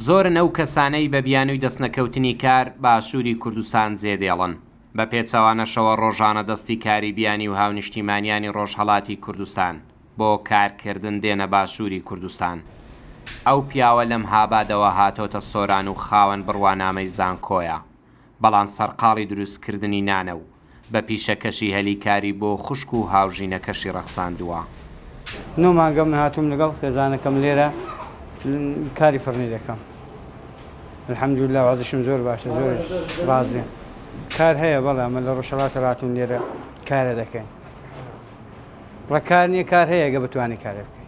زۆرن ئەو کەسانەی بە بیانووی دەستنەکەوتنی کار باشووری کوردستان جێدێڵن، بە پێچەوانەشەوە ڕۆژانە دەستی کاری بیانی و هاونیشتیمانیانی ڕۆژهەڵاتی کوردستان بۆ کارکردن دێنە باشووری کوردستان. ئەو پیاوە لە مهابادەوە هاتۆتە سۆران و خاوەن بڕوانامەی زانکۆیە، بەڵام سەرقاڵی دروستکردنی نانە و بە پیشەکەشی هەلی کاری بۆ خوشک و هاوژینەکەشی ڕەخساندووە. نۆ مانگە من هاتووم لەگەڵ خێزانەکەم لێرە کاری فڕنی دەکەم الحمدللە وەزعشم زۆر باشە زۆریش ڕازیم کار هەیە بەڵێ ئەمە لە ڕۆژهەڵاتە هاتوون لێرە کارە دەکەین. ڕە کار نییە کار هەیە گە بتوانانی کارێ بکەی.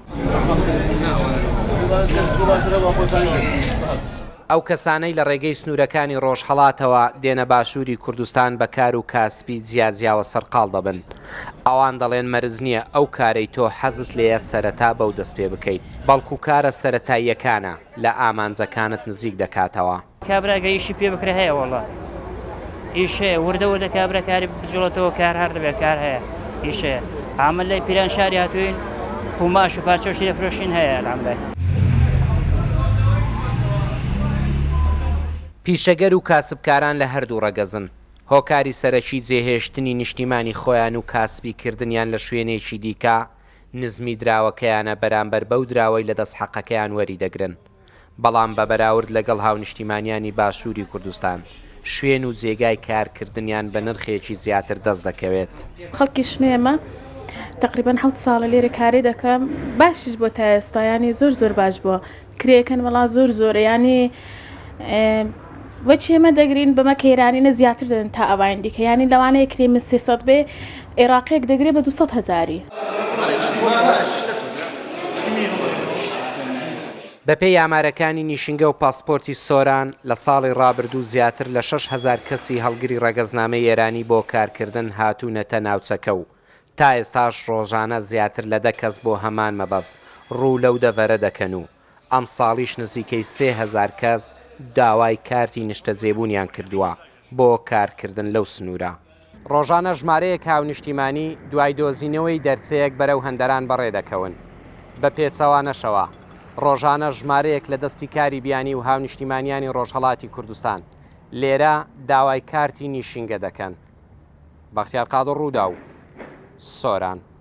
ئەو کەسانەی لە ڕێگەی سنوورەکانی ڕۆژهەڵاتەوە دێنە باشووری کوردستان بە کار و کاسبی جیاجیاوە سەرقاڵ دەبن. ئەوان دەڵێن مەرج نییە ئەو کارەی تۆ حەزت لێیە سەرەتا بەو دەست پێ بکەیت، بەڵکو کارە سەرەتاییەکانە لە ئامانجەکانت نزیک دەکاتەوە. کابرا گەر ئیشی پێ بکرێ هەیە وەڵا ئیش هەیە وردە وردە کابرا کاری بجوڵێتەوە کار هەر دەبێت کار هەیە ئیش هەیە ئامە لای پیران شاری هاتوین قوماش و پارچە و شتی دەفرۆشین هەیە الحمدلله. پیشەگەر و کاسبکاران لە هەردوو ڕەگەزن، هۆکاری سەرەکی جێهێشتنی نیشتیمانی خۆیان و کاسبی کردنیان لە شوێنێکی دیکە نزمی دراوەکەیانە بەرامبەر بەو دراوەی لە دەست حەقەکەیان وەریدەگرن. بەڵام بە بەراورد لەگەڵ هاونیشتیمانیانی باشووری کوردستان، شوێن و جێگای کارکردنیان بە نرخێکی زیاتر دەست دەکەوێت. خەڵکی شنۆیەمە تەقریبەن حەوت ساڵە لێرە کارێ دەکەم باشیش بۆ تا ئێستا یانی زۆر زۆر باش بووە کرێکەن وەڵا زۆر زۆرە یانی وەچی ئێمە دەگرین بەمە کەیرانینە زیاتر دەدەن تا ئەوانی دیکە یانی لەوانەیە کرێ من 300 بێ عێراقیەک دەگرێ بە 200 هەزاری. بەپێی ئامارەکانی نیشینگە و پاسپۆرتی سۆران، لە ساڵی ڕابردوو زیاتر لە 6000 کەسی هەڵگری ڕەگەزنامەی ئێرانی بۆ کارکردن هاتوونەتە ناوچەکە و تا ئێستاش ڕۆژانە زیاتر لە دە کەس بۆ هەمان مەبەست ڕوو لەو دەڤەرە دەکەن و ئەمساڵیش نزیکەی 3000 کەس داوای کارتی نیشتەجێبوونیان کردووە بۆ کارکردن لەو سنوورە. ڕۆژانە ژمارەیەک هاونیشتیمانی دوای دۆزینەوەی دەرچەیەک بەرەو هەندەران بەڕێدەکەون، بە پێچەوانەشەوە ڕۆژانە ژمارەیەک لە دەستی کاری بیانی و هاونیشتیمانیانی ڕۆژهەڵاتی کوردستان لێرە داوای کارتی نیشینگە دەکەن. بەختیار قادر، ڕووداو، سۆران.